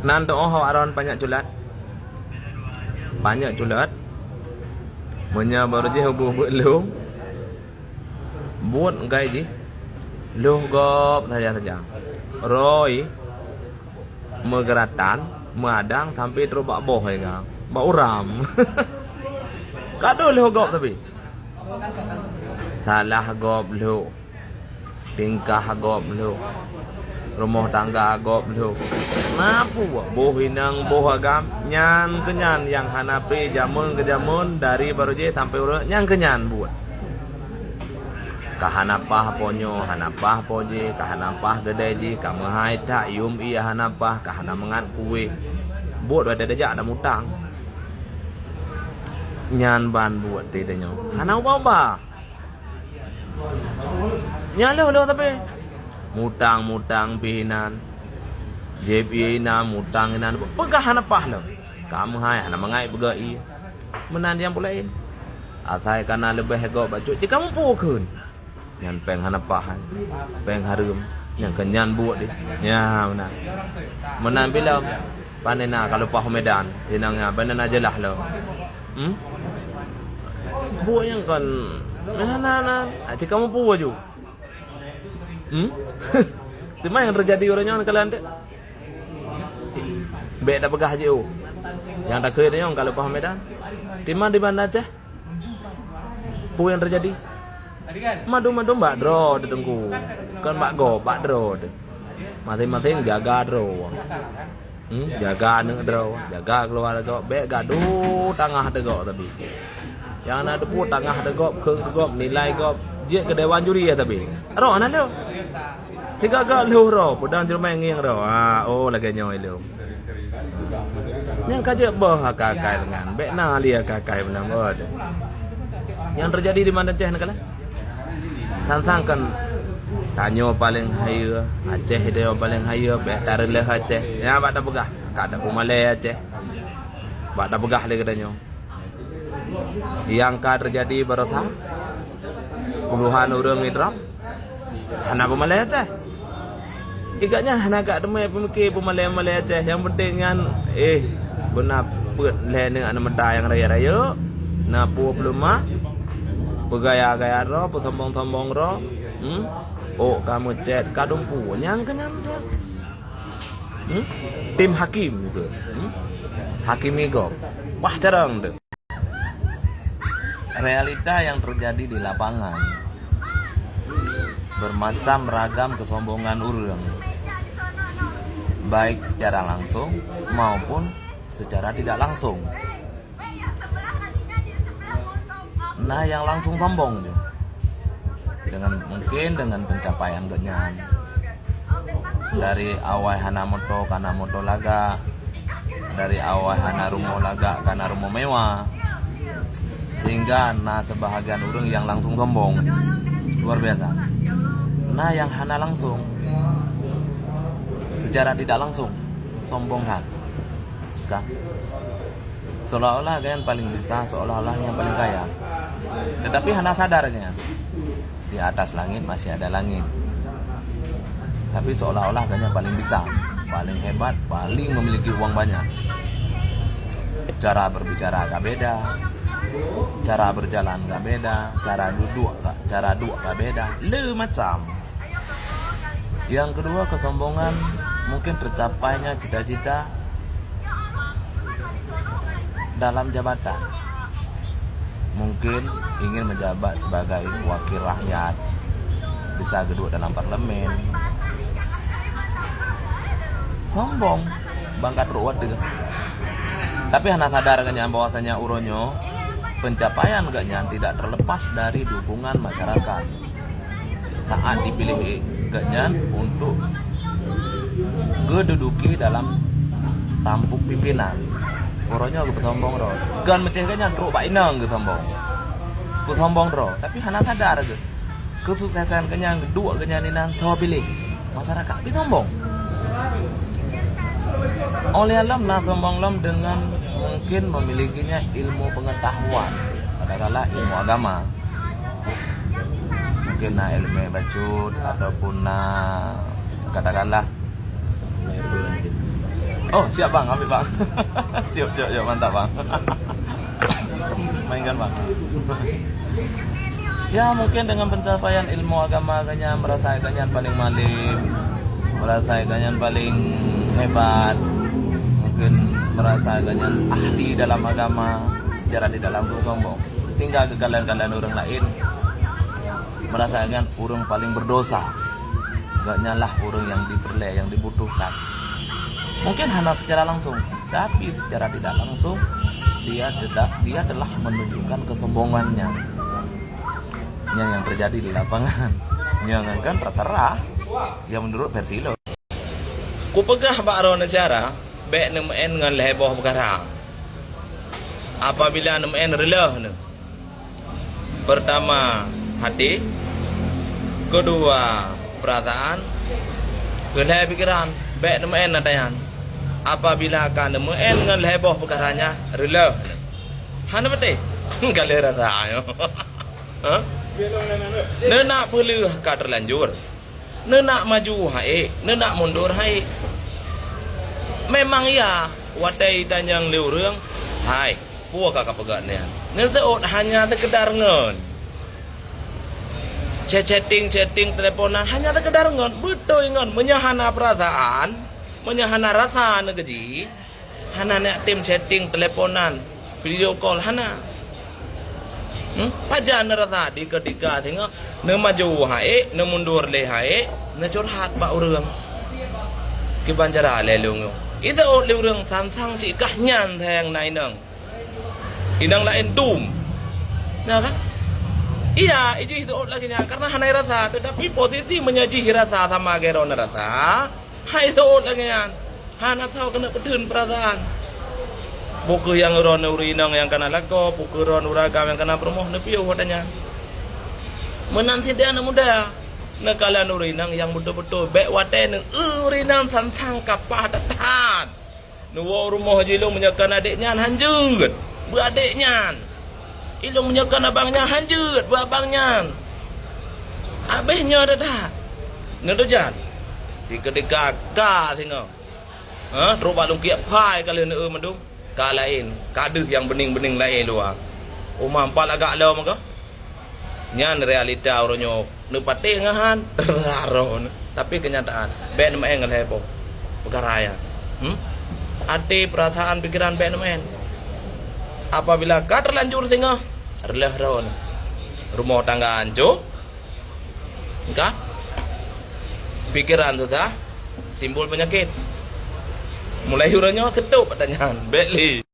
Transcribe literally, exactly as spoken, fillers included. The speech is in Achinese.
Nan teu'oh awak droen panjak culat. Panjak culat. Meunyoe barô jih ubeut-ubeut lhong, buet gai jih, lhong gob saja-saja. Rhoi meugeuratan, meuadang sampoe trok bak boh, hai ka, bak uram. Ka deuh lhong gob tapi. Salah gob lhok, tingkah gob lhok, rumoh tangga gob lhok. Na peue, boh inong, boh agam, nyan keuh nyan nyang hana pé jameun keu jameun dari barô jih sampoe uroe nyan keuh nyan buet. Ka hana paih po nyoe, hana paih po jih, ka hana paih keudè jih, ka meuhai that, yuem ié hana paih, ka hana mangat kueh. Buet watèe tajak dak mutang. Nyan ban buet di tanyoe. Hana ubah-ubah. Nyan lheueh-lheueh tapi. Mutang-mutang pih inan. Jieb ié inan, mutang inan. Peugah hana paih lom. Ka meuhai hana mangat peugah ié. Meunan nyang peue laén. Asai ka na leubeh gob bacut, cit ka muphom kheun. Nyan péng hana paih, péng hareuem. Nyan keuh nyan buet deh. Nyan meunan. Meunan bilom. Pane na ka leupah u Medan. Sinang nyan, pane na jeulaih lom. Hmm? Buet nyang kon. Na, na, na. Ah, cit ka muphom ju. Hmm? Teuma nyang teujadi uroe nyoe kalian tu. Bèk tapeugah jih, oh. Nyang takheun nyoe ka leupah u Medan. Teuma di Banda Aceh. Peue nyang teujadi? Mandum-mandum bak droe teuh Teungku. Kon bak gob, bak droe teuh. Maséng-maséng jaga droe. Hmm, jaga aneuk droe, jaga keuluwarga gob. Bèk gadoh tangah teuh gob tapi. Nyang na teupeue tangah teuh gob, kheun teuh gob, nilai gob. Jeuet keu dewan juri ya tapi. Roh na lheueh. Sigaga lheueh roh, peudong ceureumen ngieng roh. Ha, oh, lagèe nyoe ilôn. Nyang ka jeuet boh akai-akai deungon. Bèk na lé akai-akai meunan boh. Nyang teujadi di Banda Aceh neukalon. Sang-sang kan tanyoe paleng hayeue, Aceh tanyoe paleng hayeue, bèk tareuleuh Aceh. Nyan bak tapeugah, ka ada peumalèe Aceh. Bak tapeugah lé geutanyoe. Nyang ka teujadi baroesa, puluhan ureueng idrop, hana peumalèe Aceh. Igat nyan hana gak teumé peumiké peumalèe-malèe Aceh. Nyang penting nyan, eh, beuna peuet lhèe neuk aneuk muda nyang rayeuk-rayeuk, na peue peuleumah, peugaya-gaya droe, peusombong-sombong droe, hmm? Oh, ka meucèt, ka dumpeue, nyang keuh nyan. Hmm? Tim hakim juga. Hmm? Hakimi gob. Wah, carông tu. Realita yang terjadi di lapangan, bermacam ragam kesombongan ureueng, baik secara langsung maupun secara tidak langsung. Na nyang langsung sombong ju. Dengan, mungkin dengan pencapaian geuh nyan. Dari awai hana moto ka na moto lagak. Dari awai hana rumoh lagak ka na rumoh mewah. Sehingga na sebahagian ureueng nyang langsung sombong. Luar biasa. Na nyang hana langsung. Secara tidak langsung sombong that. Kan? Seolah-olah gobnyan paling bisa, seolah-olah nyang paling kaya. Tetapi hana sadar gobnyan, di atas langit masih ada langit. Tapi seolah-olah gobnyan paling bisa, paling hebat, paling memiliki uang banyak. Cara berbicara agak beda, cara berjalan agak beda, cara duduk agak, cara duduk agak beda, le macam. Yang kedua, kesombongan mungkin tercapainya cita-cita dalam jabatan. Mungkin ingin menjabat sebagai wakil rakyat, bisa geuduek dalam parlemen. Sombong, bangga trok watèe. Tapi hana sadar gobnyan bahwasanya uroe nyoe pencapaian gobnyan tidak terlepas dari dukungan masyarakat. Saat dipilih gobnyan untuk geududuki dalam tampuk pimpinan, uroe nyoe geupeusombong droe. Kon meucéh gobnyan trok bak inong geusombong. Peusombong droe, tapi hana sadar geuh. Kesuksesan gobnyan, duek gobnyan inan soe piléh. Masyarakat pih sombong. Óh lheueh lom na sombong lom dengan mungkin memilikinya ilmu pengetahuan, katakanlah ilmu agama. Mungkin na ileumèe bacut ataupun na, katakanlah, Oh, siap bang, ambil bang. Siap, siap, siap, mantap bang. Mainkan bang. Ya, mungkin dengan pencapaian ilmu agama, agaknya merasa agaknya paling malim, merasa agaknya paling hebat, mungkin merasa agaknya ahli dalam agama, secara tidak langsung sombong. Tinggal kekalahan-kalahan orang lain, merasa agaknya orang paling berdosa. Agaknya lah orang yang diperle, yang dibutuhkan. Mungkin hana secara langsung, tapi secara tidak langsung dia tidak, dia telah menunjukkan kesombongannya. Nyan yang terjadi di lapangan. Nyan kan terserah. Ya, menurut versi lo. Kupeugah bak droeneuh cara, bèk neumeu'en ngon lhèe boh peukara. Apabila neumeu'en, reuloh neuh. Pertama, hati. Kedua, perasaan. Keulhèe, pikiran. Bèk neumeu'en ata nyan. Apabila ka neumeu'en ngon lhèe boh peukara nyan, reuloh neuh. Hana patéh. Ka lheueh rasa nyoe. Ha? Neunak peuleueh ka terlanjur. Neunak maju hai, neunak mundur hai. Memang ya, watèe itanyong lé ureueng, hai, peue ka kapeugah nyan? Neuseuôt hanya seukeudar ngon chatting-chatting, teleponan, hanya seukeudar ngon, beutôi ngon. Meunyoe hana peurasaan, meunyoe hana rasa neukeujih, hana neuk tem chatting, teleponan, video call, hana. Hmm? Pajan neurasa di keutika singoh, neumaju hai, neumundur lé hai, neucurhat bak ureueng. Kiban cara lé lôn nyoe. Iseuôt lé ureueng sang-sang cit kah nyan sayang na inong. Inong laén dum. Nah kan? Iya, ijih iseuôt lagèe nyan karena hana rasa, tetapi posisi meunyoe jih rasa sama lagèe droeneuh rasa, hai iseuôt lagèe nyan. Hana tho keuneuk peutheun peurasaan. Peu kheueh nyang droeneuh ureueng inong nyang kana lakoe, peu kheueh droeneuh ureueng agam nyang kana peurumoh, neupiôh watèe nyan. Meunan sidéh aneuk muda. Neukalon ureueng inong nyang beutôi-beutôi. Bèk watèe neueu ureueng inong sang-sang kapah that-that. Neuwoe u rumoh jih lôn meunyoe kon adék nyan han jeuet. Beu adék nyan. Ilôn meunyoe kon abang nyan han jeuet. Beu abang nyan. Abéh nyoe that-that. Neuteujan. Di keutika ka singoh. Ha, trok bak lôn kiek phai ka lheueh neueu mandum. Ka laén, ka deuh nyang beuning-beuning laén luwa. Uma empat lagak lom ka. Nyan realita uroe nyoe, neupatéh ngon han, raro. Tapi keunyataan, bèk neumeu'en ngon lhèe boh peukara nyan. Hmm? Até, peurasaan, pikiran bèk neumeu'en. Apabila ka terlanjur singoh, reuloh droeneuh. Rumoh tangga hancô, Ka? Pikiran susah, timbul peunyakét. Mulai uroe nyoe seutôt ata nyan, bèk lé.